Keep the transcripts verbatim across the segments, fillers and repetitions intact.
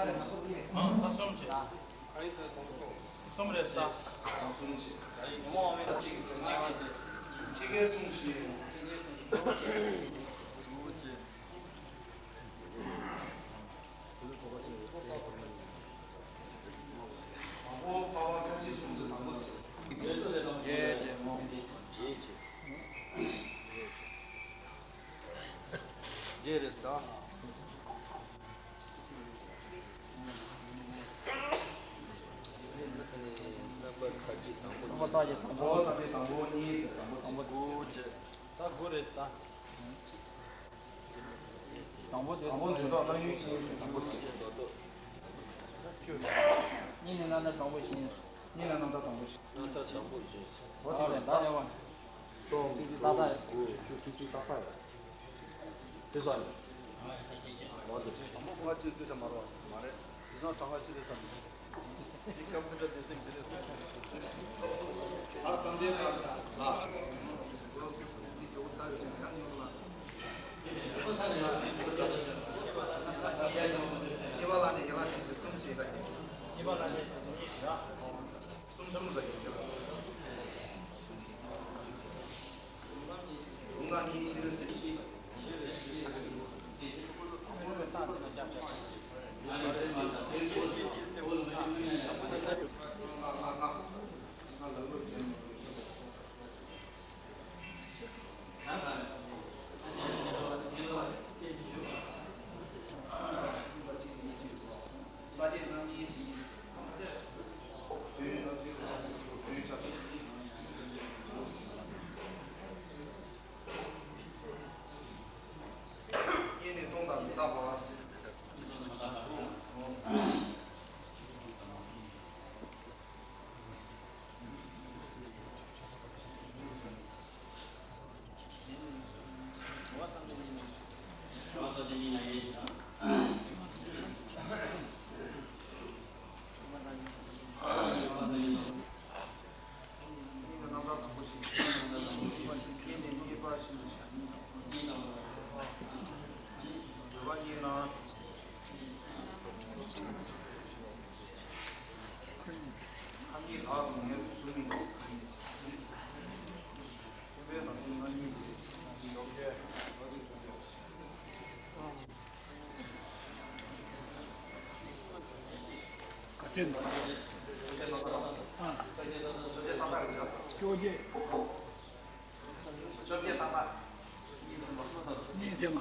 ཨང་ས་གསུམ་བྱས། གསུམ་རེད་ས། ཁྱི་སྐད་གསུམ་བྱས། རྗེས་རེད་ས། རྣམ་པ་ཁ་ཅིག་དང་པོ། རྣམ་པ་ཁ་ཅིག་དང་པོ། དང་པོ་དགུ་བྱས། ས་དགུ་རེད་ས། དང་པོ་དེ། དང་པོ་དེ་དག་ལ་ཡུལ་ཤེས། དང་པོ་དེ་ཆེ་ཏོག་ཏོག་གཉིས་ནས་རྣམ་ཐར་དང་པོ་ཤེས། གཉིས་ནས་རྣམ་ཐར་དང་པོ་ཤེས། རྣམ་ཐར་དང་པོ་ཤེས། འོ་དེ་རེད། ད་རེད་བ། སྟོང་དགུ་དགུ་བཅུ་གཅིག་ཏག་ཏག་ཡོད། དེ་ཟ་ནས། འོ་དེ་ཆེ། དང་པོ་ཁ་ཅིག་ཏུ་ཆ་མ་རོ་མ་རེད། དེ་སང་གྲངས་ཀ་ཅི་རེད་བསམ་ནས། ག་ཚད་འདུག་ཨ། བཅོ་བརྒྱད། གཉིས་ཚན་པ།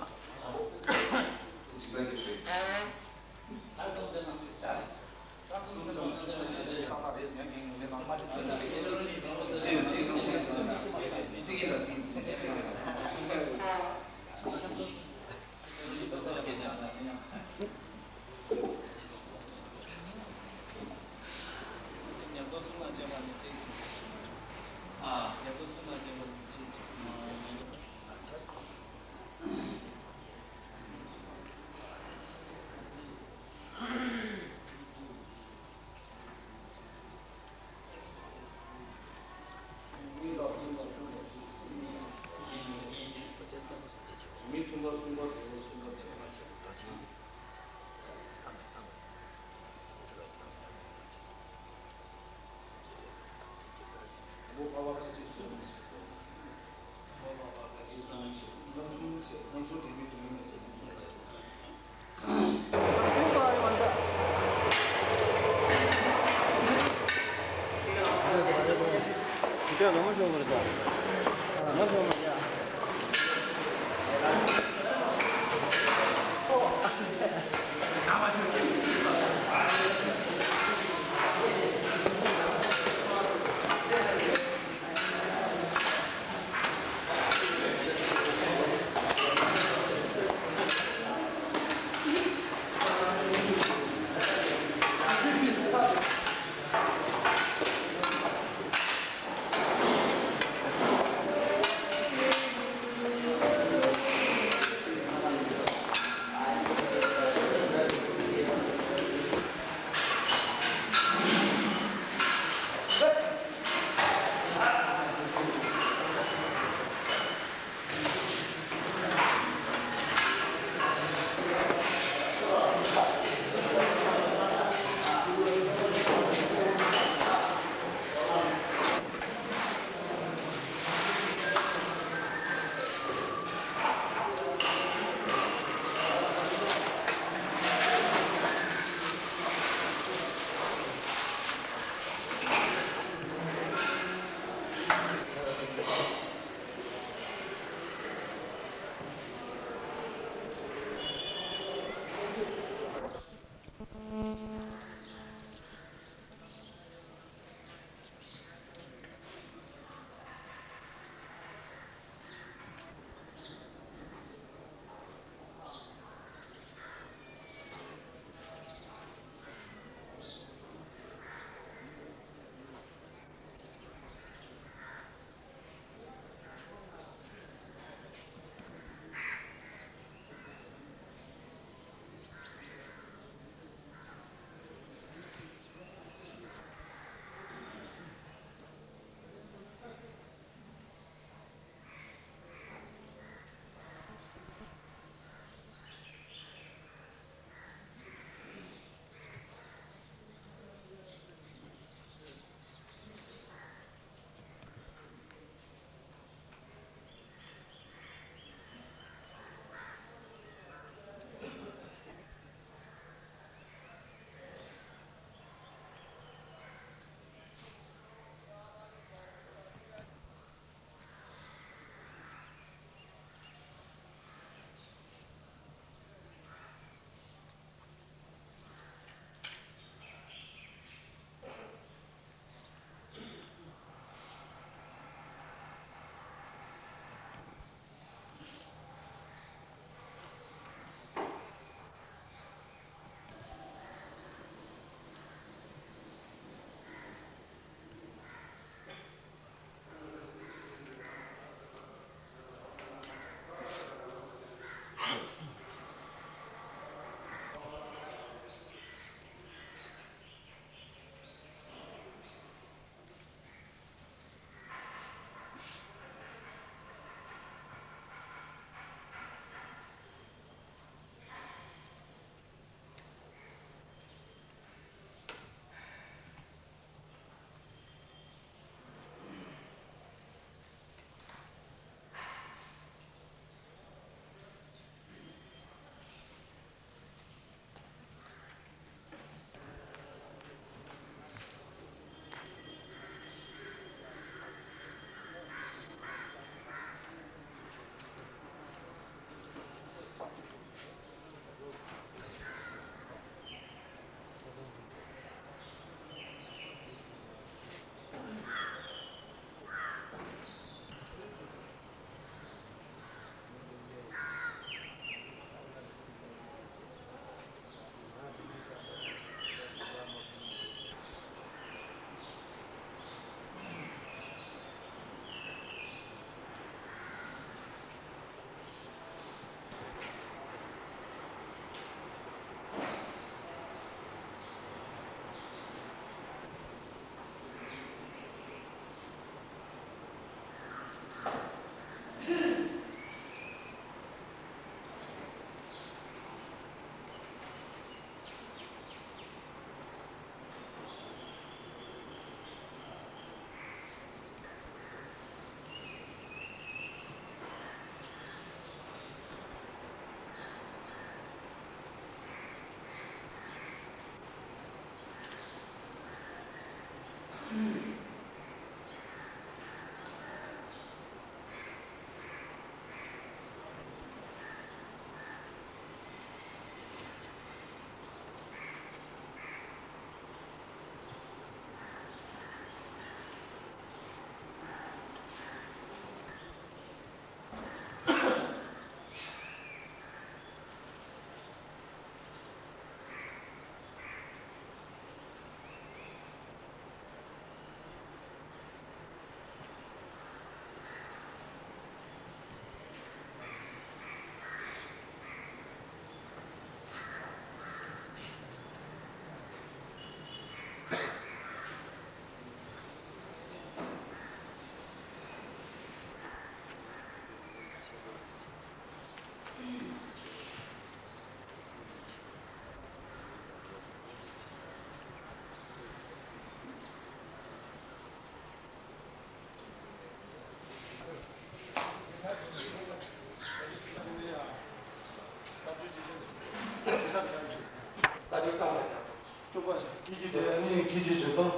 ལས་བཏང་བ་དང་། བཅུ་པ་ཞིག་སྐྱེ་རྒྱུ་དེ་ནི་སྐྱེ་རྒྱུའི་གཞི་དང་།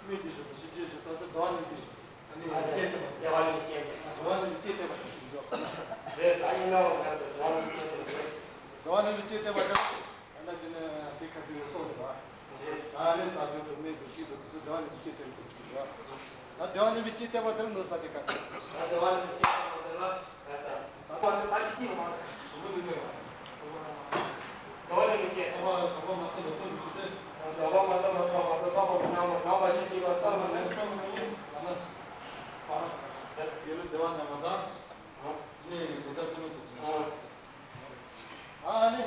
སྨིན་གྱི་གཞི་དང་། ཤེས་བྱའི་གཞི་དང་། དེ་ལྟ་བ་ཉིད་ཀྱི་གཞི། ཨ་ནི་ཨ་ནི་སྐྱེ་ཐེབས་པ། ལྟ་བ་ཉིད་ཀྱི་སྐྱེ་ཐེབས་པ་ཞིག་ཡོད། རེད། ད་ཡིན་ནའང་ང་ཚོ་ལྟ་བ་ཉིད་ཀྱི་སྐྱེ་ཐེབས་པ་རེད། ལྟ་བ་ཉིད་ཀྱི་སྐྱེ་ཐེབས་པ་དེ། ད་ནི་ཅི་ནས་དེ་ཁ་ཐུག་ཡོད་སོགས་རེད་པ། རེད། ད་ནི་ས་རྒྱུ་དང་སྨིན་གྱི་གཞི་དང་དེ་ཚོ་ལྟ་བ་ཉིད་ཀྱི་སྐྱེ་ཐེབས་པ་ཞིག་ཡོད། ད་ལྟ་བ་ཉིད་ཀྱི་སྐྱེ་ཐེབས་པ་དེ་ལ་གནོད་ས་དེ་ག་ཚོད། ད་ལྟ་བ་ཉིད་ཀྱི་སྐྱེ་ཐེབས་པ་དེ་ལ། ཨ་ནི།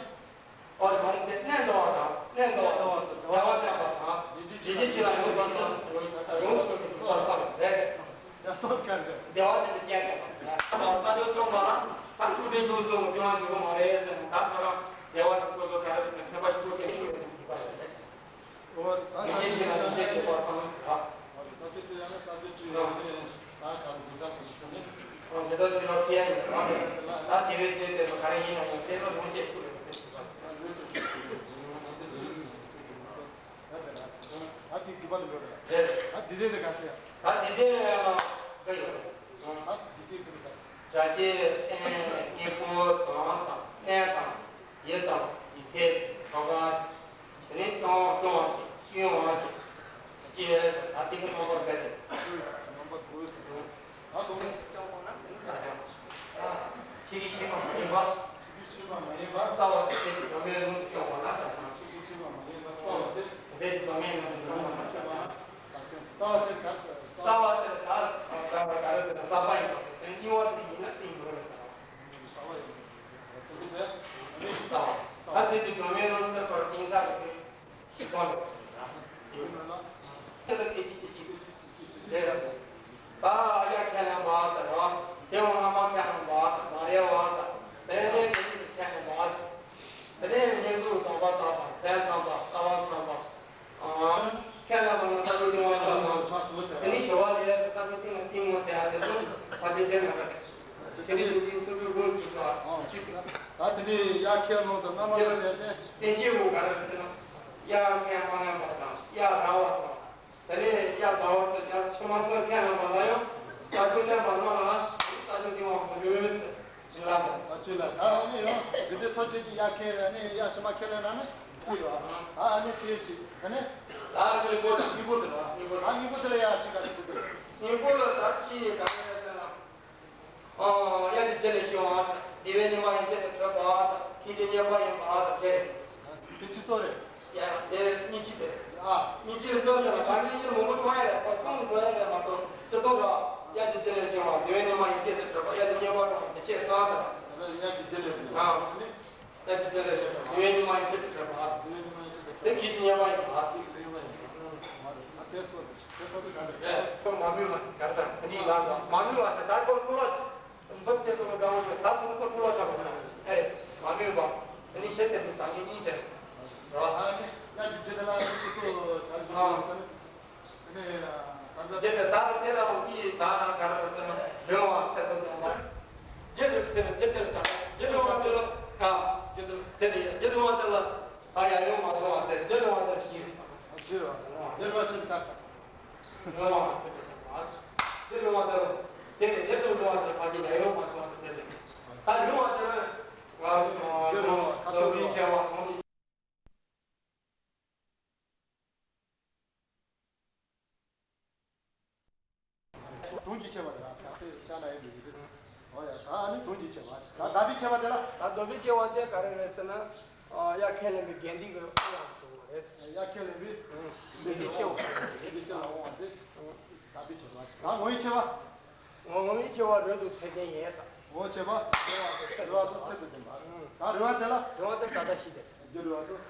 ཨོ་རེད། མ་རེད། དེ་གནས་འགྲོ་བ་དང་། གནས་འགྲོ་བ་དང་། བདེ་བ་ཅན་པ་དང་། ཡིད་ཆེས་ཆེ་ལ་ཡོངས་སུ་ཡོངས་སུ་ཡོངས་སུ་ཡོངས་སུ་བསམ་པ་རེད། ཡ་སོ་ག་རེ། བདེ་བ་ཅན་དུ་སྐྱེ་ཐེབས་པ་རེད། ད་ས་ཆ་སྐྱོང་བ་ལ་ད་ཐུགས་རྗེ་འདུག་གསུངས། དེ་བ་འགྱུར་བ་མ་རེད་ཟེར་ནས། ད་ཁོ་རང་བདེ་བ་དང་སོ་སོ་ག་རེ་ཟེར་ན་སེམས་པ་ཞིག་པོ་ཅན་ཞིག་ཡོད་པའི་འདུག་པ་རེད། ཨོ་ད་ཡིད་ཆེས་ཆེ་ལ་ཡིད་ཆེས་ཆེ་བ་བསམ་ཟེར་བ། ཨོ་ད་ས་ཆ་དེ་ཡང་ན་ས་ཆ་ཅིག་ཡོད་དེ། ད་ག་རེ་འདུག་ད་ག་རེ་ཟེར་ནས། ཨོ་དེ་ད་དེ་ར་ཁྱེད་ཡིན་པ་རེད། ད་དེ་བས་དེ་དེ་ག་རེ་ཡིན་ན་ཡང་དེ་ལ་ལོངས་སྤྱད་ཐུབ་རེད་ཟེར་ཞུ་བ་རེད། ད་དེ་དགེ་བ་དེ་འགྲོ་རེད། རེད། ད་དེ་དེ་དེ་ག་ཚོད་ཡ། ད་དེ་དེ་ཡང་འགའ་ཡོད་རེད། ད་དེ་དེ་དེ་ག་ཚོད། བྱ་བྱེད་རྟེན་གཉེན་པོ་གང་དང་གནས་དང་ཡུལ་དང་ཡིད་ཆེས་གྲོགས་པོ། དེ་ནས་སྐྱོང་སྐྱོང་བ་ཞིག་སྐྱོང་བ་ཞིག་ཅེས་ད་དེ་གི་རྣམ་པ་དགའ་སྟེ། རྣམ་པ་དགོས་སུ། ད་དུང་ནི་སྐྱོང་བ་ན་དེ་ནི་ད་ཡང་། ཆོས་ཀྱི་ཤེས་པ་མ་ཡིན་པ། ཆོས་ཀྱི་ཤེས་པ་མ་ཡིན་པ། རྩ་བ་དེ་ཟད་དེ་གདོད་མའི་ལམ་དུ་སྐྱོང་བ་ན་ད་ཡང་། ཆོས་ཀྱི་ཤེས་པ་མ་ཡིན་པ། རྩ་བ་དེ་ཟད་དེ་གདོད་མའི་ལམ་དུ་སྐྱོང་བ་ན་ད་ཡང་། རྩ་བ་དེ་ག་རེ་ཟེར། རྩ་བ་དེ་ག་རེ་ཟེར་ན་ཟག་པ་ཡིན་པ་དེ་གཉིས་པ་དེ་ཡིན་ན་དེ་ཡིན་དགོས་རེད་ཟེར་བ། རྩ་བ་ཡིན། རྩ་བ། ད་ཟད་དེ་གདོད་མའི་ལམ་ཟེར་བར་གཏིང་ཟབ་རེད། ཤེས་པ་ལ་ཡོད་ན། དེ་ལ་སྐད་ཅིག་སྐད་ཅིག་རེད་རེད། ད་ཡ་ཁས་ལེན་པ་ཟེར་བ། དེ་འོ་ན་མ་ཁས་ལེན་པ་ཟེར། མ་རེད་བ་ཟེར། དེ་ནས་དེ་ནས་ཁས་ལེན་པ་ཟེར། དེ་ནས་བསྙེན་སྒྲུབ་རྫོགས་པ་ཙམ་དང་མཚན་ཙམ་དང་རྩ་བ་ཙམ་དང་། ཁས་ལེན་པ་ན་ས་རུ་ལྟུང་བ་ཆགས་སོང་། དེ་ནས་ཞི་བ་ལྷས་ས་རུ་ཏིང་ལ་ཏིང་ངོ་ཟེར་ཡ་དེ་ཚོ་ཕ་ཆེན་དེ་མ་རེད། དེ་ནས་ཡུལ་གྱི་ཚུལ་ཁྲིམས་ལུགས་ཀྱི་ཆོས་ཅིག་ད་དེ་ནས་ཡ་ཁས་ལོང་དང་རྣམ་པ་ལ་ཟེར་ཏེ། བསྟན་བཅོས་འོ་ག་རེ་ཟེར་ན། ཡ་ཁས་མ་ལེན་པ་དང་ཡ་ར་བ་དང་། དེ་ནས་ཡ་ར་བ་ཟེར་ཡ་ཆོས་མ་ཟེར་ཁས་ལེན་པ་ལ་ཡང་ས་རུ་ལེན་པ་རྣམས་ལ་ས་རུ་ཏིང་བ་མ་ལུས་ཟེར། ལ་དང་། ཨ་ཅི་ལ་ད་ཨ་ནི་ཡང་འདི་འདྲའི་ཐོ་ཅན་གྱི་ཡ་ཁས་ཨ་ནི་ཡ་ཕྱི་མ་ཁས་ལེན་ན་ནི་ཅི་ཡོད་ཨ། ཨ་ནི་དེ་ཅི་ཨ་ནི། ད་ཨ་ཅི་ལ་གོ་ད་གཉིས་པོ་དེ་ལ་གཉིས་པོ་ཨ་གཉིས་པོ་དེ་ལ་ཡ་ཅི་ག་ཅི་གོ་དེ། གཉིས་པོ་ལ་ད་ཅི་ཡི་ག་རེ་ཟེར་ན། ཨ་ཡ་དེ་རྗེས་ལས་ཤི་བ་ཟེར། དེ་བས་ནི་མ་ཡིན་ཆེད་དུ་གྲུབ་པ་ཟེར། ཁྱེད་དེ་ཉེས་པ་ཡིན་པ་ཟེར་དེ། དེ་ཅི་སོ་རེད། ཡ་དེ་སྙིང་རྗེ་དེ། ཨ། སྙིང་རྗེ་ལ་ལྟོས་ཟེར་ན་ད་སྙིང་རྗེ་མང་པོ་བྱུང་ཡ་རེད། ཁོ་ཆུང་འགྲོ་ཡ་རེད་མ་གཏོགས་ཅི་ལྟོ་འགྲོ། ཡ་དེ་རྗེས་ལས་ཤི་བ་དེ་བས་ནི་མ་ཡིན་ཆེད་དུ་གྲུབ་པ་ཡ་དེ་ཉེས་པ་གྲོགས་དེ་ཆེས་སང་ཟེར། ཡ་དེ་རྗེས་ལས་ཤི་བ། ཨ། ཡ་དེ་རྗེས་ལས་ཤི་བ་དེ་བས་ནི་མ་ཡིན་ཆེད་དུ་གྲུབ་པ། དེ་ཁྱེད་དེ་ཉེས་པ་ཡིན་པ། དེ་སོ་དེ་སོ་དེ་ག་རེ། ཨེ་ཁྱོད་མ་མོས་མ་ཟེར་ག་རེ་ཟེར། དེ་ནི་ལ་ལ་མ་མོས་མ་ཟེར། ད་ཁོ་ཁོ་ལ། འབུར་དེ་ཚོ་ལ་དགའ་བོ་དེ་ཟ་སོང་ཁོ་ཁྲོ་ལ་དགའ་བོ་ན་ཨེ་མ་མོས་པ། ཨ་ནི་ཤེས་ཚད་དེ་དང་ཉིད་གཉིས་ཆེ། རེད་བ། ཨ་ནི་ཡ་གི་རྗེས་དེ་ལ་ཨ་ནི་ཁོ་ཚོ་ད་ལྟ་ཨ་ནི་ད་ལྟ་རྗེས་དེ་ད་ལྟ་དེ་ལ་འོ་དེ་ད་ག་རེ་ཟེར་ན་རེད་བ། ཚད་དུ་དང་བ། རྗེས་དེ་ཚེ་ནི་རྗེས་དེ་ད་རྗེས་དེ་བ་དེ་ལ་ཨ་རྗེས་དེ་ཚེ་ནི་རྗེས་དེ་བ་དེ་ལ་ད་ཡ་ཡོང་མ་སོང་བ་དེ་རྗེས་དེ་བ་དེ་ཞིག་རེད། ཞིག་རེད་བ། རྗེས་དེ་བ་ཞིག་ད་ཆ། ཡོད་མ་ཚད་པ་དང་། དེ་ཡོད་མ་ཚད་པ། དེ་ནི་དེ་ཚོ་ཡོད་མ་ཚད་པ་དེ་ཡང་ཡོད་མ་ཚད་པ་དེ་ལས། ད་ཡོད་མ་ཚད་པ། ང་ཚོ་ཚོ་བའི་ཆེ་བ་གོང་གི། གྲོང་གི་ཆེ་བ་དང་ད་ལྟའི་ཤ་ན་ཡོད་པའི་ཡིན་དུས། ཨོ་ཡ་ད་ནི་གྲོང་གི་ཆེ་བ། ད་ལྟ་བའི་ཆེ་བ་དེ་ལ། ད་ལྟ་བའི་ཆེ་བ་དེ་ག་རེ་རེད་ཟེར་ན། ཨ་ཡ་ཁས་ལེན་པའི་དགེ་འདུན་གྱི་དབང་དུ་འགྲོ་བ་རེད། ཡ་ཁས་ལེན་པའི་དགེ་འདུན་ཆེ་བ་དགེ་འདུན་ཆེ་བ་འོང་བ་དེ་ད་བི་ཆེ་བ། ད་ངོ་བོའི་ཆེ་བ། ངོ་བོའི་ཆེ་བ་རོལ་དུ་ཚེ་ལྡན་ཡིན་ས། ངོ་བོ་ཆེ་བ་རེ་བ་དང་ཚེ་དང་ལྡན་པ། ད་རེ་བ་དེ་ལ། རེ་བ་དེ་ད་ལྟ་ཤི་དེ། རྒྱུ་རེ་བ་དང་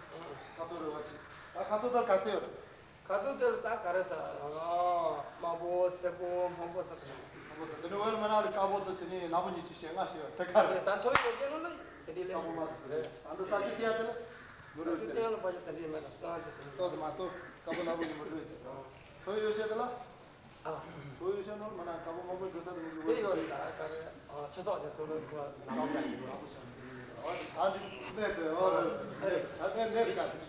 ཁ་དོག་རེ་བ་ཆེ། ད་ཁ་དོག་དེ་ག་ཚོད་ཡོད། ཁ་དོག་དེ་ལ་ད་ག་རེ་ཟ། དམར་པོ་སེར་པོ་སྔོན་པོ་ཟ་དེ། སྔོན་པོ་ཟ་དེ་ནི་བོད་མི་ནང་ལ་དཀར་པོ་དང་དེ་ནི་ནག་པོ་གཉིས་ཀྱི་ཞལ་ལྔ་ཞིག་ཡོད་དེ་ག་རེ། ད་ཚོ་ཡོད་དེ་ལ་དེ་འདྲའི་ལས། དཀར་པོ་དམར་པོ་ཟ་རེད། ཨ་འདི་ས་ཆ་དེ་ཡ་དེ་ལ་མི་རུང་ས་དེ་ཡ་ལ་ཕ་ཆ་དེ་འདྲའི་མེད་ན་སྟོན་དེ་དེ་སོགས་དེ་མ་གཏོགས་དཀར་པོ་ནག་པོ་གཉིས་མི་རུང་དེ། ཚོ་ཡོད་ཤེས་དེ་ལ། ཨ། ཚོ་ཡོད་ཤེས་ནོར་མ་ན་དཀར་པོ་དམར་པོ་འདྲ་ས་དེ་མི་རུང་དེ་ཡོད་རེད། ད་ག་རེ། ཨ་ཆུ་ཚོགས་དེ་ཚོ་ལ་ནག་པོ་ཡོད་རེད། ཨ་འདི་གནས་དེ་ཨོ་རེད། ཨ་ད་གནས་དེ་ག་རེ།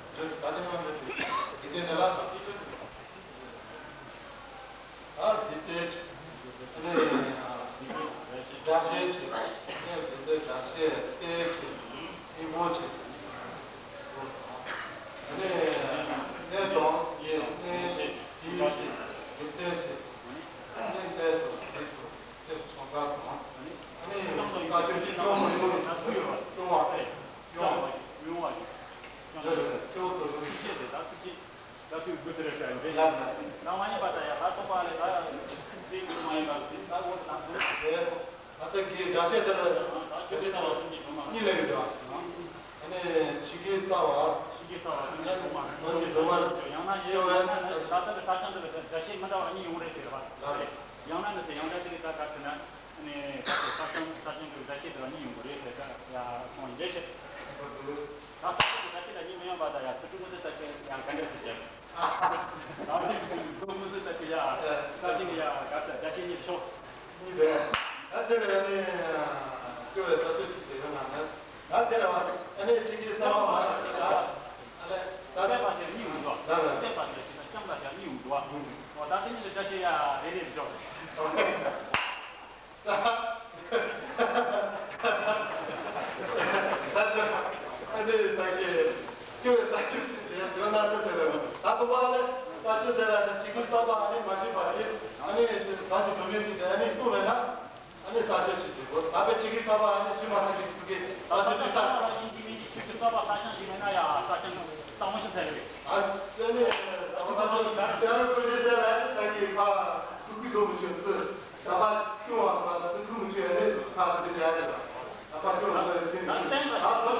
འདོད་ད་དེ་ཡང་འདོད་དེ་དེ་ནས་ལ། ཨ་འདི་ལྟའི་ཆེ། ཨ་ནི་སྒྲ་ཤེས་ཆེ། ཨ་ནི་འདི་ལྟའི་སྒྲ་ཤེས་ལྟའི་ཆེ། སྙིང་པོ་ཆེ། ཨ་ནི་གནས་དང་ཡེ་གནས་ཆེ། དེའི་ཆེ། འདི་ལྟའི་ཆེ། ཨ་ནི་ལྟའི་ཆེ། དེའི་ཆེ། དེ་ཚོ་ཚོགས་པ་དང་། ཨ་ནི་བཀའ་བརྒྱུད་ཀྱི་སྐྱོང་བ་ཡོང་བའི་ཐུགས་ཡོད་པ། སྐྱོང་བ་སྟེ། སྐྱོང་བ་ཡོང་བ་ཡོད། ལགས་རེད། ཆེ་བོ་དོ་ཡོང་ཐུགས་རྗེ་ཆེ། ད་ཐུགས་རྗེ། ད་ཐུགས་དགོས་དེ་རེད་ཤག་ཡིན་པས། ལགས་རེད། ད་མ་ཡིན་པ་ད་ཡ་ད་ཐོག་པ་ལས་ད་དེ་དགོས་མ་ཡིན་པ་དེ་ད་འོ་ད་དུང་། རེད། ད་ལྟ་གི་སྒྲ་ཤད་དེ་ལ་ད་ཆོས་ཀྱི་ལྟ་བ་ཐུགས་རྗེ་སྒྲོལ་མ་གཉིས་ལས་ཡོད་ཀྱང་། ཨ་ནི་ཕྱི་གི་ལྟ་བ། ཕྱི་གི་ལྟ་བ་ཐུགས་རྗེ་སྒྲོལ་མ། ནང་གི་སྒྲོལ་མ། ཡང་ན་ཡེ་ཡང་ན་ད་ལྟ་གི་ས་སྐྱོང་དེ་ལ་སྒྲ་ཤད་མི་འདྲ་བ་གཉིས་ཡོང་རེད་དེ་རེད་པ། ལགས་རེད། ཡང་ན་ནི་དེ་ཡང་འདྲ་དེ་གི་ད་ག་ཚོད་ན། ཨ་ནི་ད་ལྟ་ས་སྐྱོང་ས་སྐྱོང་གི་སྒྲ་ཤད་དེ་ལ་གཉིས་ཡོང་གི་རེད་ཟེར་ད་ཡ་སོང་ལེ་ཤེ། ད་ལྟ་གི་སྒྲ་ཤད་ལ་གཉིས་མི་ཡོང་པ་ད་ཡ་ཚུལ་ཁྲིམས་ཀུན་བཟང་ལྟ་ཞིག་ཡ་ག་འདྲ་ཟེར་བྱས། ད་ལྟ་གི་ཚུལ་ཁྲིམས་ཀུན་བཟང་ལྟ་ཞིག་ཡ་ས་སྐྱོང་གི་ཡ་ག་ཚོད་སྒྲ་ཤད་གཉིས་ཤོག་གཉིས་རེད། ད་དེ་ལ་ནི་སྐྱོ་བའི་ས་སྲོད་ཅིག་དེ་ཡོང་ན་ནི། ད་དེ་ལ་བ་ཨ་ནི་ཕྱི་གི་ལྟ་བ་མ་ལ་ཞིག་ལ། ཨ་ལས། ད་ལྟ་བ་ཞིག་གཉིས་ཡོང་འདུག་ལ་ལ། ལྟ་བ་ཞིག་ཞིག་ལ་སྐྱོང་བ་ཞིག་གཉིས་ཡོང་འདུག་ཨོ་ད་དེ་གཉིས་ལ་སྒྲ་ཤད་ཡ་རེ་རེ་འཇོག་ད་ད་ད་ཨ་ནི་ད་གི་ཁྱོད་ལ་ལྟ་སྐྱོང་བྱེད་ཡ་ཡོད་ན་ལྟ་ཟེར་བས། ད་དུ་བ་ལས་ལྟ་སྐྱོང་ཟེར་ཡ་ནི་ཅི་གི་ལྟ་བ་ཨ་ནི་མ་ཤེས་པ་དེ་ཨ་ནི་ད་ཅི་དོན་མེད་ཅིག་དེ་ཨ་ནི་ལྟུང་བས་ན་ཨ་ནི་ལྟ་སྐྱོང་བྱེད་ཀྱི་དགོས། ད་པའི་ཅི་གི་ལྟ་བ་ཨ་ནི་ཤེས་མ་ཐུབ་ཀྱི་ཚུལ་གྱིས་ད་ཅི་དུ་ལྟ་ཡིན་གྱི་མིན་གྱི་ཁྱོད་ཀྱི་ལྟ་བ་ལྟ་སྐྱོང་ཞིག་མེད་ན་ཡ་ལྟ་སྐྱོང་གཙང་མ་ཞིག་ཟེར་རེད། ཨ་ནི་ད་ཅི་ལྟ་སྐྱོང་ཟེར་ཡ་ནི་ད་ཀྱི་ཁ་ཐུག་གི་ལོ་མི་ཤེས་ཚུལ། ད་པ་ཁྱོད་བ་ད་ཚུལ་ཁུར་མི་ཆེ་ནི་ཁ་ཚུལ་དེ་བྱ་ཡ་ད་པ་ཁྱོད་བ་ད་ཚུལ་ཁུར་ད་ད་ད་ད་ད་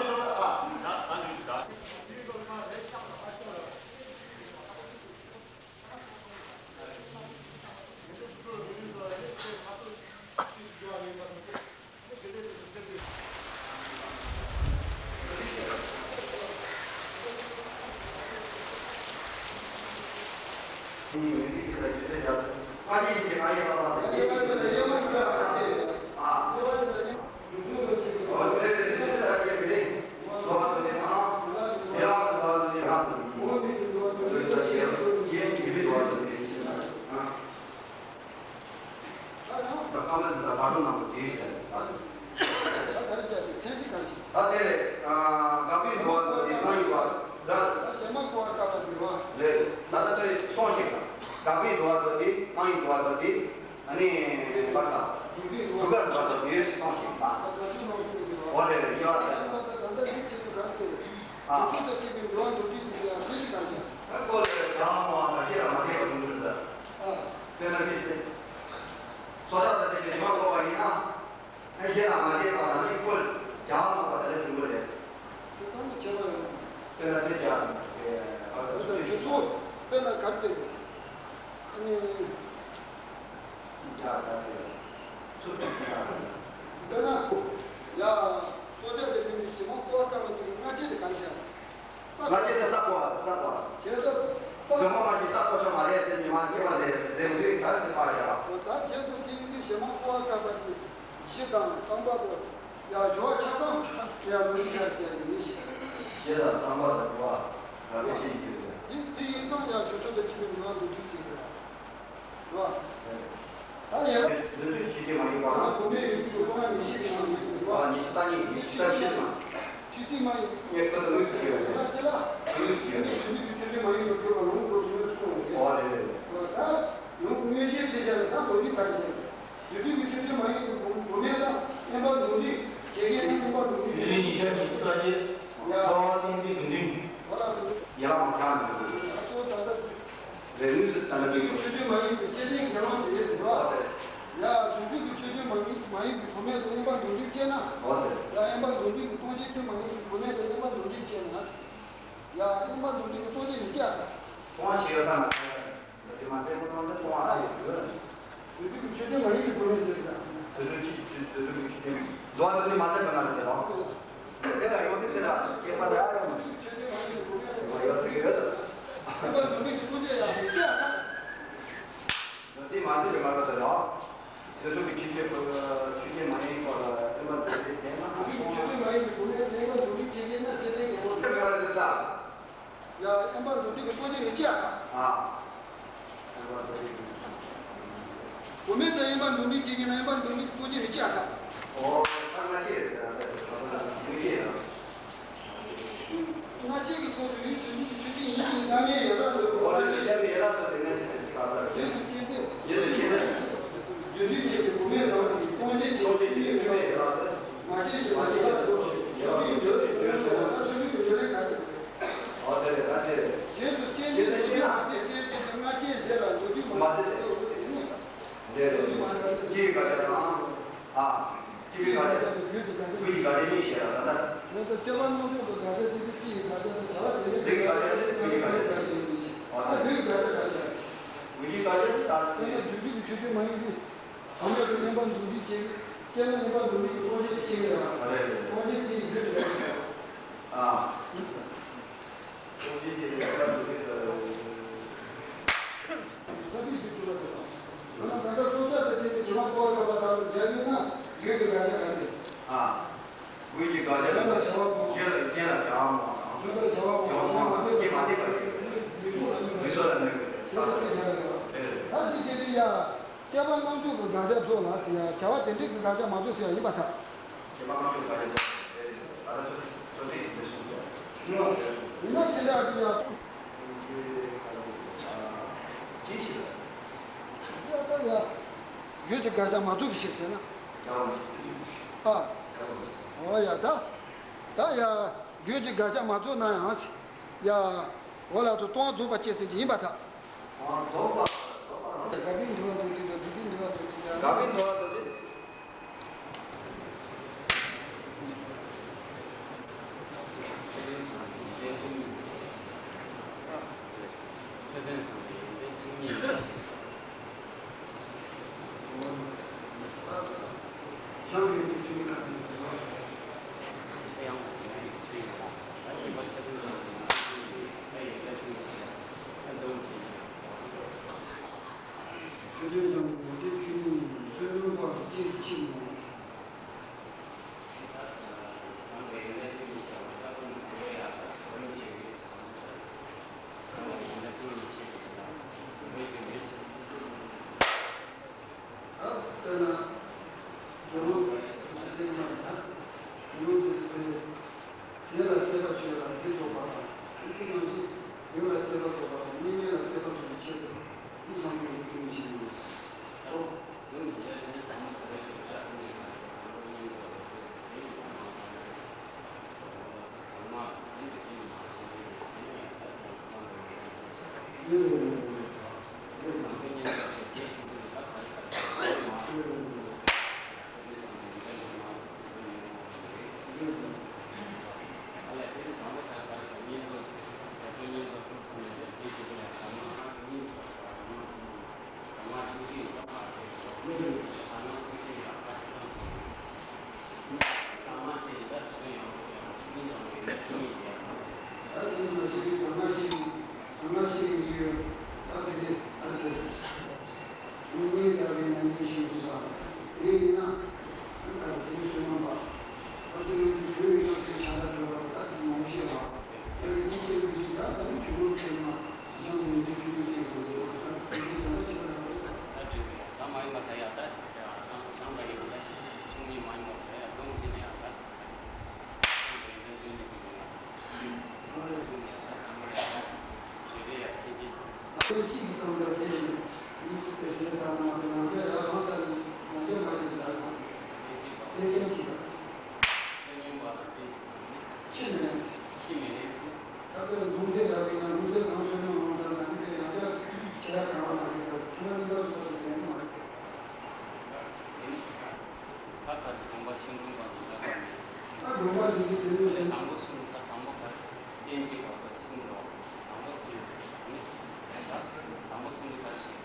ད་ཁ་ལ་འདི་ལ་བར་དུ་ནང་དུ་དེའི་ཟེར། ད་དེ་ལས་དགག་པའི་འདུལ་བ་འདོད་དེ་སྣང་ཡུལ་བ་ར། རེད། ད་ལྟ་དེ་སོང་ཞིག་ལ་དགག་པའི་འདུལ་བ་འདོད་དེ་སྣང་ཡུལ་འདུལ་བ་འདོད་དེ་ཨ་ནི་བར་དང་དུ་ཁ་འདུལ་བ་འདོད་དེ་སོང་ཞིག་ལ། འོ་རེད་རེད་ཡོད་རེད། ཨ། ཁོ་ལས་རང་མ་དང་ཤེས་ལ་མ་ཤེས་པ་ཡིན་འདུག་ཟེར། ཨ། དེ་ལ་ཁྱེད་ཀྱིས། སོ་ཐར་དང་བཅས་པའི་རིམ་པ་འགོག་པ་ཡིན་ན། ཨ་ཤེས་དང་མ་ཤེས་པ་དང་ནི་ཁོ་བྱ་བ་མ་པ་དང་ནི་འགྲིག་གི་རེད། དེ་ལྟར་ནི་ཁྱད་པར་ཡོད། དཔེར་ན་དེ་བྱ་བའི་དེ་ལྟར་རྒྱུ་ཚོགས་དཔེར་ན་གར་བཙལ་བའི་ཨ་ནི། ཡ་ད་དེ་ཚུར་དུ་ཡ། དཔེར་ན། ཡ། སོ་ཐར་དང་བཅས་པའི་རྗེས་མ་འགོག་པ་བཀག་པ་དེ་སྔ་ཕྱི་དེ་གར་བྱ། སྔ་ཕྱི་དེ་ས་གོ་བ་ས་གོ་བ། བྱས་ཙང་ས། དོན་ངོ་མ་ཞིག་ས་གོ་ཆོག་མ་རེད་ཟེར་ནས་མ་སྐྱེ་བ་ལས་རེ་འདོད་ག་རེ་ཟེར་པ་ཡ། འོ་ད་བྱེད་པོ་དེ་ཡིན་དུས་བྱེ་མ་ཀོ་བ་ཀ་པ་དེ་གཞི་དང་བསམ་པ་དང་ཡ་སྦྱོར་བ་ཆ་ཚང་ཡ་མི་འདུག་ཆ་ཟེར་ཡ་ཡིན། གཞི་དང་བསམ་པ་དང་སྦྱོར་བ་ག་གེ་ཤེས་ཀྱི་ཡོད་རེད། དེ་དེ་ཡིན་ཙང་ཡ་ཇོ་ཇོ་དང་ཁྱིམ་པའི་ནང་དུ་འཇུག་ཟེར་གི་རེད། རེད་བ། ད་ཡང་། འདོད་འདོད་ཤེས་ཀྱི་མ་ཡིན་པ་ན། གོང་མའི་ཡུལ་གྱི་སློབ་མ་ཉི་ཤུ་ཡིན་ནམ་ཡིན་ཟེར་བ། ཉི་ཤུ་རྩ་གཉིས་ཉི་ཤུ་རྩ་བཞི་དང་། ཆོས་ཚིག་མ་ཡིན། ངས་ཁོ་ཚོ་དངོས་སུ་ཡོད་རེད། དངོས་སུ་ཡོད་རེད། དེ་ནི་ཆོས་ཚིག་མ་ཡིན་པར་གྱུར་པ་ལུང་དུ་དངོས་སུ་གསུངས་པ་རེད། ཨོ་རེད་རེད་རེད། ད་ལུང་དངོས་གཞིའི་ཚིག་ཆ་ལ་ད་ལོ་རྒྱུས་ཁ་ཤས། དེ་དུས་ཀྱི་ཆོས་ཚིག་མ་ཡིན་པའི་བུ་མེད་དང་དབེན་པ་འདུག་འདི་བྱེད་ཀྱི་ཡང་དབེན་པ་འདུག་འདི་ཡུལ་ལས་ཉིན་ཞག་ཉི་ཤུ་རྩ་བརྒྱད། ཡ། ཚ་བ་གཏིང་འཛིན་དགུ་འདུན། ཧོ་ལ་སུ། ཡ་ལ་མ་ཁྱང་འདུག་ད་ལྟ་དུས། རེ་དངོས་སུ་ད་ལྟ་དུས་ཀྱི་ཆོས་ཚིག་མ་ཡིན་པའི་སྐྱེ་ལྡན་དགེ་སློང་དེ་ཟེར་བ། ཨོ་དེ། ཡ། དུས་ཀྱི་ཆོས་ཚིག་མ་ཡིན་མ་ཡིན་པའི་བུ་མེད་དུ་དབེན་པ་འདུག་འདི་བྱས་ན། ཨོ་དེ། ཡ། དབེན་པ་འདུག་འདི་གི་སྟོང་ཆེན་ཚིག་མ་ཡིན་པའི་བུ་མེད་དུ་དབེན་པ་འདུག་འདི་བྱས་ན། ཡ། དབེན་པ་འདུག་འདི་གི་སྟོང་ཆེན་མི་བྱ། སྟོང་ཆེན་ཡོད་ས་ན། དེ་མ་ཟད་ཁོ་ཚོ་འདི་སྟོང་བ་ཡོད་ཡོད། དུས་དུས་ཀྱི་ཆོས་ཅན་མ་ཡིན་པའི་སྒོ་ནས་ཟེར་ཀྱང་། དུས་དུས་ཀྱི་དུས་དུས་ཀྱི་ཆོས་ཅན། འགྲོ་བ་དུས་དུས་མ་ཟད་པ་ན་ཟེར་རོ། དེ་ལ་ཡོང་དུས་དེ་ལ་སྐྱེས་པ་ལ་ཡང་ཡོད་ཟེར་གྱི་ཡོད། ཡོད་ཟེར་གྱི་ཡོད། དུས་དུས་ཀྱི་ཆོས་ཅན་ཡང་ཡོད་ཀྱང་། འགྲོ་དུས་མ་ཟད་པའི་ངར་པ་ཟེར་རོ། དུས་དུས་ཀྱི་ཆོས་ཅན་ཆོས་ཅན་མ་ཡིན་པ་ལ་དབེན་པ་འདུག་འདི་བྱས་ན། དུས་དུས་ཀྱི་ཆོས་ཅན་མ་ཡིན་པའི་སྒོ་ནས་དབེན་པ་འདུག་འདི་བྱེད་ཀྱི་ན་ཆོས་ཅན་གྱི་ངོ་བོ་དེ་ག་ལ་ཟེར་ད། ཡ། དབེན་པ་འདུག་འདི་གི་སྟོང་ཆེན་མི་བྱ་ད། ཨ། དབེན་པ་འདུག་འདི་གི། བུ་མེད་དུ་དབེན་པ་འདུག་འདི་བྱེད་ཀྱི་ན་དབེན་པ་འདུག་འདི་གི་སྟོང་ཆེན་མི་བྱ་ད། ཨོ། ད་སྔ་ཕྱི་རེད་ཟེར་ན་ད་ད་ད་ད་མི་བྱེད་ཡ། སྔ་ཕྱི་གི་སྐོར་དུ་ཡུལ་དུས་ཀྱི་ཆོས་ཅན་ཡིན་ཞིང་ཐ་མའི་ཡ་རབས་ལ་གོ་བ། ཨོ་རེད་རེད། ཐ་མའི་ཡ་རབས་ལ་དེ་ནས་ཟེར་ན་ད་ད་རེད། རྒྱུ་དུས་ཆོས་ཅན། རྒྱུ་དུས་ཆོས་ཅན་བུ་མེད་རང་གི་སྟོང་ཆེན་གྱི་ཆོས་ཅན་ཡིན་པའི་ཡ་རབས་ལ། མ་ཤེས་ཞེས་པ་ཡ་རབས་ལ་གོ་ཞིང་ཡ་རབས་ཀྱི་འདོད་དུ་འདོད་ཟེར་བ་ད་ཆོས་ཅན་གྱི་འདོད་ལས་ག་རེ། ཨོ་དེ་རེད་ད་དེ་རེད། རྗེས་སུ་སྐྱེས་ནས་ཆོས་ཅན་མ་ཟད་ཅེས་བྱས་ཏེ་སྔ་ཕྱིའི་རྗེས་ལ་འགྲོ་དུས་མ་ཟད་ཟེར་བ་དེ་ནི། དེ་རེད། སྐྱེ་བའི་དགག་བྱ་དང་། ཨ། སྐྱེ་བའི་དགག་བྱ། རྒྱུ་ཡི་དགག་བྱ། རྒྱུ་ཡི་དགག་བྱ་གཉིས་བཤད་ལ་ད་ལྟ། ད་ལྟ་སྐྱེ་བ་སྣ་ཚོགས་ཀྱི་དགག་བྱ་དེ་ཚོ་སྐྱེ་ཡི་དགག་བྱ་དང་བྱ་བ་དེ་རེད། རྒྱུ་ཡི་དགག་བྱ་དེ་རྒྱུ་ཡི་དགག་བྱ་ཡིན་ཞིང་། ཨ་ད་རྒྱུ་ཡི་དགག་བྱ་དགག་བྱ། རྒྱུ་ཡི་དགག་བྱ་དེ་ད་ལྟ་དེ་རྒྱུ་ཡི་དགག་བྱ་མ་ཡིན་གྱི། བུ་མེད་དུ་དབེན་པ་འདུག་འདི་བྱེད། སྐྱེས་ན་དབེན་པ་འདུག་འདི་གི་སྟོང་ཆེན་དེ་བྱེད་ཀྱི་རེད་བ། ཨ་རེད་རེད། སྟོང་ཆེན་དེ་ཡི་རྒྱུ་རེད་བ། ཨ། སྟོང་ཆེན་དེ་ལས་དབེན་པ་འདུག་འདི་ལ། ས་བུའི་རྒྱུ་ཚུལ་ལ་རེད་བ། ད་ནི་ད་ལྟ་སྲོག་ཆགས་དང་ལྡན་པའི་བྱེ་མ་ཀོ་བ་ཀ་པ་དག་ཏུ་སྦྱར་ཡོད་ན་རྒྱུ་གི་དགག་བྱ་ག་རེ། ཨ། དགུ་ཡི་དགག་བྱ། རྒྱུ་ལ་བྱ་བ་གོ། རྒྱུ་ལ་རྒྱུ་ལ་བྱ་བ་མ་དང་། རྒྱུ་ལ་བྱ་བ་གོ། བྱ་བ་མ་དང་སྐྱེ་མ་ཐེབས་པ་ཞིག་རེད། མི་ཚོགས་ལ་གནོད་པའི་རྒྱུ་ལ་དེ་བྱ་རེད་བ། རེད་རེད། ད་ཅི་བྱེད་དུས་ཡ། སྐྱེ་བ་སྣ་ཚོགས་ཀྱི་དགག་བྱ་ཚོགས་ལ་ཟེར་ཡ་བྱ་བ་དེ་འདྲའི་གི་དགག་བྱ་མ་ཚོགས་ཟེར་ཡ་ཡིན་པ་ཐལ། སྐྱེ་བ་སྣ་ཚོགས་དགག་བྱ་ཚོགས་ཟེར་ཡ་ད་ལྟ་ཚོ་ཚོ་འདི་ཡིན་པའི་གསུངས་ཟེར། རེད་བ། ཡིན་ན་ཅི་འདྲ་ཅི་ཡ། ཅི་ཞིག་ལ། ཡ་ད་ཡ། རྒྱུད་ཀྱི་དགག་བྱ་མ་རྫོགས་པའི་ཕྱིར་ཟེར་ན། ཨ། འོ་ཡ་ད། ད་ཡ། རྒྱུད་ཀྱི་དགག་བྱ་མ་རྫོགས་ན་ཡང་། ཡ། འོ་ལ་དུ་སྟོང་པ་རྫོགས་པ་སྐྱེ་ཟེར་གྱི་ཡིན་པར་ཐལ། སྟོང་པ་རྫོགས་པ་རྫོགས་པ་རེད། དགག་པའི་འདུལ་བ་མདོར་བསྡུས་དང་སྒྲུབ་པའི་འདུལ་བ་མདོར་བསྡུས་དང་། དགག་པའི་འདུལ་བ་མདོར་བསྡུས། ཆོས་ཅན་སྦྱངས་པའི་ཡོན་ཏན་ཆོས་ཉིད་ཡིན། བསོད་ནམས་དཔག་ཏུ་སྐྱེས་སུ་མཆི་མེད། ད་དཔེར་ན། དགེ་སློང་དེ་ཚོ་ཟེར་མ་རེད་ད། དགེ་སློང་དེ་ཚོ་དཔེར་ན། ཟས་ལ་སྲེད་པ་ཆོད་ལ་དེ་རྫོགས་པ་དང་། དེ་ནང་བཞིན་ལུས་ལ་སྲེད་པ་རྫོགས་པ་དང་གཉིས་མེད་ལ་སྲེད་པ་རྫོགས་པའི་ཕྱིར་དུ་མི་ཚང་མས་ཀུན་ནས་ཤེས་དགོས་སོ། ད་དེ་མ་ཤེས་ཀྱི་གང་ང་ཤེས་ཀྱི་གང་ང་ཤེས་ཀྱི་ཡོད། ད་དེ་དེ་ཨ་ཟེར། ངས་ངས་ལྟ་བའི་ན་ངས་ཤེས་ཀྱི་ད་ཟེར་ཡིན་ན། ཨ་ད་ཟེར་ཤོད་ན་པ། ཨ་དེ་ཡོད་དུ་བོད་ཡིན་ན་དེ་ཆ་ད་བྲོ་བ་ད་དེ་མང་ཤེས་པ། དེ་ལས་ཅི་ཤེས་ཀྱི་ད་ད་ནི་ཆུ་ལོག་ཁྱེར་མ་ཡང་མི་འདུག་ཁྱི་མི་ཁྱེར་དགོས་ཟེར་བ་ད་དེ་དེ་ད་ཆ་ད་བྲོ་བ། ད་མ་ཡིན་པ་ད་ཡ་ད་ད་ད་ད་ད་ཡིན་ད་ཆུང་ངས་མ་ཡིན་པ་ད་ཡ་ལོང་ཅི་ནས་ཡ་ད། ད་དགོངས་པ་བཞེས་ཀྱི་དེ་ནི་ལན། དང་པོ་གསུམ་ད་དང་པོ་ག་རེ། གཏན་གཅིག་བ་ག་གསུམ་རོ། དང་པོ་གསུམ་ནི་ད་དང་པོ་གསུམ་ག་རེ་ཞིག་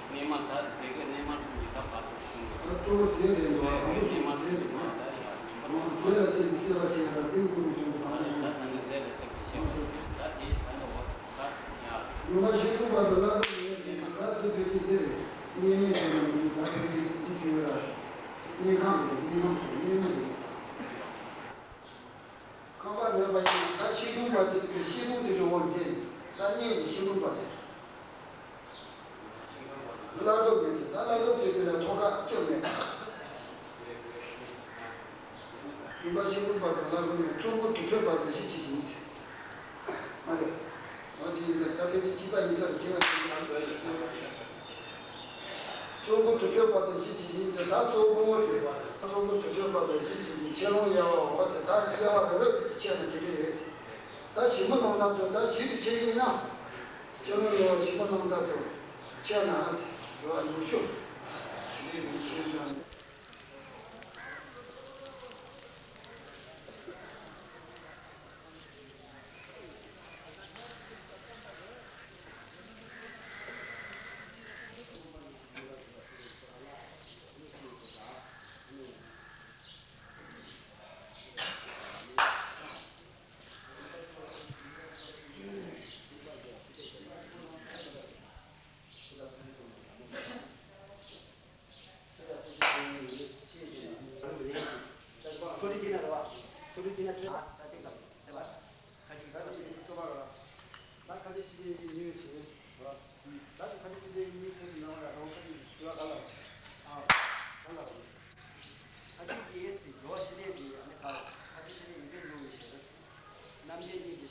གནས་མ་ད་ཟས་གོས་གནས་མ་གསུམ་གྱི་ད་བར་དུ་གསུམ་རོ། ད་གཙོ་བོ་ཟས་རེད་འདུག་ཟས་གོས་གནས་མ་གསུམ་གྱི་མ་ད་ཡ་ཡིན་པ། ཟས་ལ་སེམས་ཀྱི་སེམས་པ་བྱས་ན་དེ་ཀུན་ནས་བྱུང་བ་དང་པོ་ཡིན། ད་ད་ནི་ཟས་ལ་སེམས་ཀྱི་སེམས་པ་བྱས་ད་དེ་ད་ནི་འོ་ད་ཡ། ཡོན་ཏན་ཆེན་པོ་བར་དུ་བསླབ་པའི་ཡོན་ཏན་ད་དེ་བོད་ཀྱི་འདི་རེད། གནས་མལ་ཟེར་ན་མི་འདུག་ད་དེ་རིགས་འདི་བརྗོད་ར། གནས་ཁང་རེད། གནས་ཁང་དུ་གནས་མལ་རེད། ཁང་པ་མེད་པ་ཡིན་ན་ད་ཆིག་སྟོང་པ་ཅིག་གི་ཤེལ་སྒོང་དེ་འགྲོ་བར་མཛད་ནས་ད་གནས་ཀྱི་ཤེལ་སྒོང་པ་ཟེར། བླ་རྡོ་མེད་ཅིང་ད་བླ་རྡོ་དེ་དེ་ལ་ཐོག་ཁ་སྐྱོན་མེད། ཡུམ་པ་ཤིང་ཕུག་པ་དང་བླ་རྡོ་མེད། གཙོ་བོ་དུར་ཁྲོད་པ་དང་གཞི་བྱེད་ཅིང་ཟེར། མ་རེད། འོ་དེ་ཡིན་ཙང་ད་ཕལ་ཆེར་གཅིག་པ་ཡིན་ས་རེད་དེ་བ་དེ་ཡང་། གཙོ་བོ་དུར་ཁྲོད་པ་དང་གཞི་བྱེད་ཅིང་ཟེར། ད་གཙོ་བོ་རེད་བ། གཙོ་བོ་དུར་ཁྲོད་པ་དང་གཞི་བྱེད་ཅིང་ཆེ་ལོང་ཡལ་བ་འོ་ཚེ་ད་དེ་ཡལ་བ་རེ་རེ་དེ་དེ་ཆད་ན་དེ་རེ་རེད་ཟེར། ད་ཞིབ་མོ་གནང་ད་དུ་ད་ཞིབ་ཏུ་ཆད་ཡིན་ན། ཆེ་ལོང་ཡལ་བ་ཞིབ་མོ་གནང་ད་དུ་ཆད་ན་ཟེར་བ་ནུ་ཤོ། འདི་མི་ཆད་ན། ཁ་ཅིག་ད་ལྟ་ཁ་ཅིག་ཁ་ཅིག་ཤི་ཡའི་གཉིས་ཐོན་ཟིན་ན་ར་ད་ཁ་ཅིག་ཁ་ཅིག་ཤི་ཡའི་གཉིས་ཐོན་ཟིན་ན་ར་རང་ཁ་ཅིག་ཤི་བ་ག་ལ་ཨ་ག་ལ་ཁ་ཅིག་གི་ཨེ་སི་དེ་འགྲོ་བ་ཤི་ལེ་དེ་ཨ་ནི་ཁ་ཁ་ཅིག་ཤི་ལེ་ཡིན་པའི་ལུགས་ནི་ཞེས་རྣམ་འབྱེད་གཉིས་ཀྱི་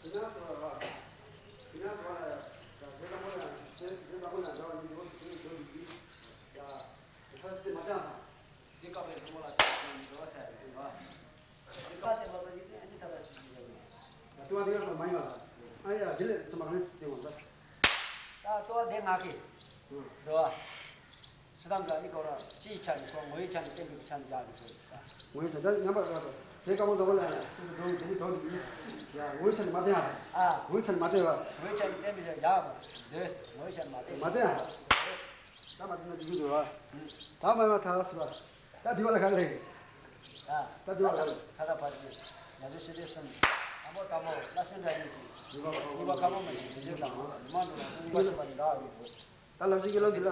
དེ་ཡང་ཟེར་བ་ར། དེ་ཡང་ཟེར་བ་ར། ད་དེ་ལྟ་བུ་ལ་དེ་དེ་ལྟ་བུ་ལ་འདྲ་བ་ཡིན་འདུག་དེ་འདྲ་འདུག་ཡ། ད་དེ་མ་བྱང་དང་། དེ་སྐབས་ལ་ཚང་མ་ལ་ཆགས་ཀྱི་འདུག་ཟེར་ཡ་ཡིན་པ། དེ་ཀ་ཟེར་བ་ད་ཡིན་ཨ་ནི་ད་ད་ཅི་ཞིག་ཡོད་མེད། ད་ལྟོ་བ་དེ་ཡང་ཚང་མ་ཡིན་པ་ལ། ཨ་ཡ་དེ་ལས་ཚང་མ་རང་ཅིག་སྟེང་བ་ད། ད་ལྟོ་བ་དེ་ང་གི། ཨུ། ལྟོ་བ། ཕྱི་དང་འགལ་ནི་གོ་ར་སྤྱིའི་ཆ་ནས་སོ་ངོ་བོའི་ཆ་ནས་བསྟན་པའི་ཆ་ནས་རྒྱག་གི་ཚོད། ངོ་བོའི་ཆ་ནས་ད་ཉམས་པ་ར་དང་ཚེ་དཀར་པོ་འདྲ་པོ་ལ་ཡང་ཚིག་ཏུ་འགྲོ་བའི་དེ་ནི་འགྲོ་འདུག་ཡིན། ཡ་ངོ་བོའི་ཆ་ནས་མ་བསྟན་ཡ། ཨ་ངོ་བོའི་ཆ་ནས་མ་བསྟན་པ། ངོ་བོའི་ཆ་ནས་བསྟན་པའི་ཆ་རྒྱག་པ་འདོད། ངོ་བོའི་ཆ་ནས་མ་བསྟན། མ་བསྟན་ཡ། ད་མ་བསྟན་ན་འགྲིག་གི་འདུག་བ། ད་མ་ཡོང་ཐལ་ཟེར་བ། ད་འདི་བ་ལ་ག་རེ་རེད། ད་འདི་བ་ལ་ག་རེ། ད་ད་བར་གྱི་ཡ་ཟོ་ཤི་དེ་སེམས། དང་པོ་དང་པོ་བླ་ཆེན་འདྲ་ཡིན་གྱི། ཉི་མ་ཁ་པོ་མ་ཡིན་གྱི་འདི་དང་མ་འགྲོ་ན་སུ་ཡིན་པ་ཤེས་པ་ནི་འདྲ་བ་ཡིན་གྱི། ད་ལབ་ཅིག་གི་ལོ་འདི་ལ།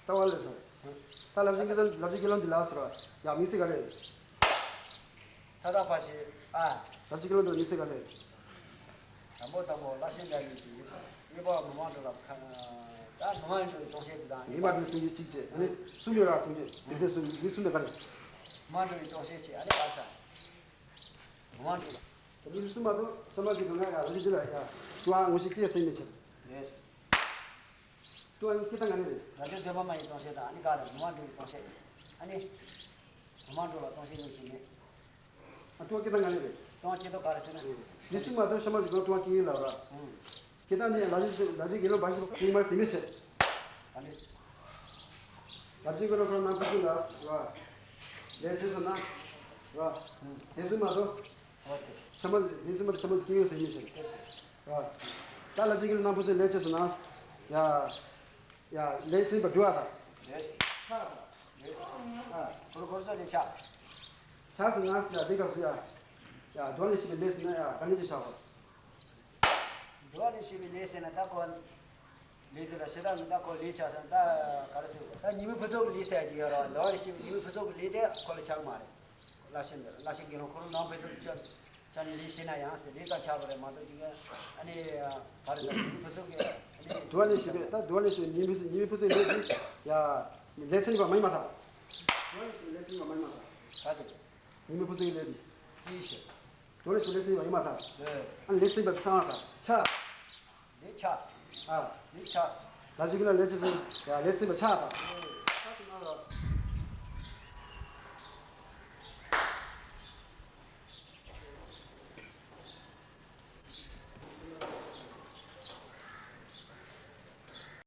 ལྟ་བ་ལས་སོ། ད་ལབ་ཅིག་གི་ལོ་ལབ་ཅིག་གི་ལོ་འདི་ལ་ཟེར་བ། ཡ་མི་སྲིད་ག་རེ། ད་ད་བར་གྱི་ཨ། ལབ་ཅིག་གི་ལོ་འདི་ལ་མི་སྲིད་ག་རེ། དང་པོ་དང་པོ་བླ་ཆེན་འདྲ་ཡིན་གྱི་ཡིན་ས། གཉིས་པ་མི་མང་འགྲོ་ལ་ཁ། ད་མི་མང་འགྲོ་བའི་སྟོང་བཤད་དེ་དང་། ཉི་མ་བདུན་གསུམ་གྱི་གཅིག་བྱས་ཨ་ནི་གསུམ་ཡོད་ར་གསུམ་གྱི་དེ་ཚེ་གསུམ་མི་གསུམ་དེ་ག་རེ། མི་མང་འགྲོ་བའི་སྟོང་བཤད་བྱས་ཨ་ནི་ག་ས། མི་མང་འགྲོ་ལ། དེ་མི་གསུམ་མ་གཏོགས་ས་མ་གི་དོན་ལ་ཡ་འོ་ཅི་དེ་ལ་ཡ་ཅུ་ཨ་ངོ་ཤེས་སྐད་སེང་མི་ཆེ། རེད། ཏུ་ཨ་ནི་སྐད་དང་ག་ནས་རེད། རང་བྱུང་བདེན་པ་མ་ཡིན་སྟོང་བཤད་དང་ཨ་ནི་ག་རེ་མི་མང་འགྲོ་བའི་སྟོང་བཤད་ཨ་ནི། མི་མང་འགྲོ་ལ་སྟོང་བཤད་ཡིན་གྱི་མེད། ཨ་ཏུ་ཨ་སྐད་དང་ག་ནས་རེད། སྟོང་བཤད་དོ་ག་རེ་ཟེར་ན། འདི་སུ་མ་གཏོགས་ཤ་མ་ཟིག་གོ་ཏུ་ཨ་སྐད་ཡིན་ལབ་ར། ཨུང་། སྐད་དང་ནི་ལ་ཇི་ལ་ཇི་དགེ་སློང་འབའ་ཞིག་ཁུངས་མར་ཟིན་མི་བྱེད། ཨ་ནི། ལ་ཇི་དགེ་སློང་ཁོ་ན་ཁུ་ཁུ་ལ་ར། ལས་བྱེད་སོ་ན། ར། དེ་སུ་མ་གཏོགས། ཨོ་ཁེ། ཤ་མ་ཟིག་དེ་སུ་མ་གཏོགས་ཤ་མ་ཟིག་སྐད་ཡིན་ཟིན་མི་བྱེད། ར། ད་ལ་ཇི་དགེ་སློང་ཁུ་ཁུ་ལས་བྱེད་སོ་ན། ཡ། ཡ། ལས་ཟིན་པ་འགྲུབ་པ་དང་། རེད། ཆགས་པ་དང་། རེད། ཨ། ཁོ་ཁོ་ཚོ་ལས་ཆགས། ཆགས་སོང་ན་ཡ་འདི་ག་སུ་ཡ། ཡ་འགྲོ་ལས་ཤེས་པའི་ལས་ཟིན་ན་ཡ་ག་ནས་ཅི་ཆགས་པ། འགྲོ་ལས་ཤེས་པའི་ལས་ཟིན་ན་ད་ཁོ། ལས་དེ་ལ་ཞེ་དྲག་མི་ད་ཁོ་ལས་ཆགས་སོང་ད་ག་རེ་ཟེར་བ། ད་ཉི་མའི་ཕུན་ཚོགས་ཀྱི་ལས་ཟེར་གྱི་ཡོད་ར་འགྲོ་ལས་ཤེས་པའི་ཉི་མའི་ཕུན་ཚོགས་ཀྱི་ལས་དེ་ཁོ་ལ་ཆགས་མ་རེད། བླ་ཆེན་འདི་བླ་ཆེན་དགེ་སློང་ཁོ་རང་ནང་ཕུན་ཚོགས་ཀྱི་ཆ། ཆ་ནས་ལས་ཤེས་ན་ཡང་ཟེར་ལས་དང་ཆགས་པ་རེད་མ་གཏོགས་ཅིག་ཨ་ནི་ག་རེ་ཟེར་ཉི་མའི་ཕུན་ཚོགས་ཀྱི་ཨ་ནི། འགྲོ་ལས་ཤེས་པས་ད་འགྲོ་ལས་ཤེས་ཉི་མའི་ཕུན་ཚོགས་ཉི་མའི་ཕུན་ཚོགས་ལས་ཀྱི་ཡ། ལས་ཚན་པ་མ་ཡིན་མ་ཐག་འགྲོ་ལས་ཤེས་ལས་ཚན་པ་མ་ཡིན་མ་ཐག་ག་དེ། ཉི་མའི་ཕུན་ཚོགས་ཀྱི་ལས་དེ། ཅི་ཤེས། འགྲོ་ལས་ཤེས་ལས་ཚན་པ་ཡིན་མ་ཐག་ཨེ། ཨ་ནི་ལས་ཚན་པ་ཚང་བ་ཐག་ཆ། ལས་ཆགས། ཨ། ལས་ཆགས། ལ་ཅིག་ལ་ལས་ཅི་ཟེར་ཡ་ལས་ཚན་པ་ཆགས་ཐག་ཨེ། ཆགས་སོང་ན་ར།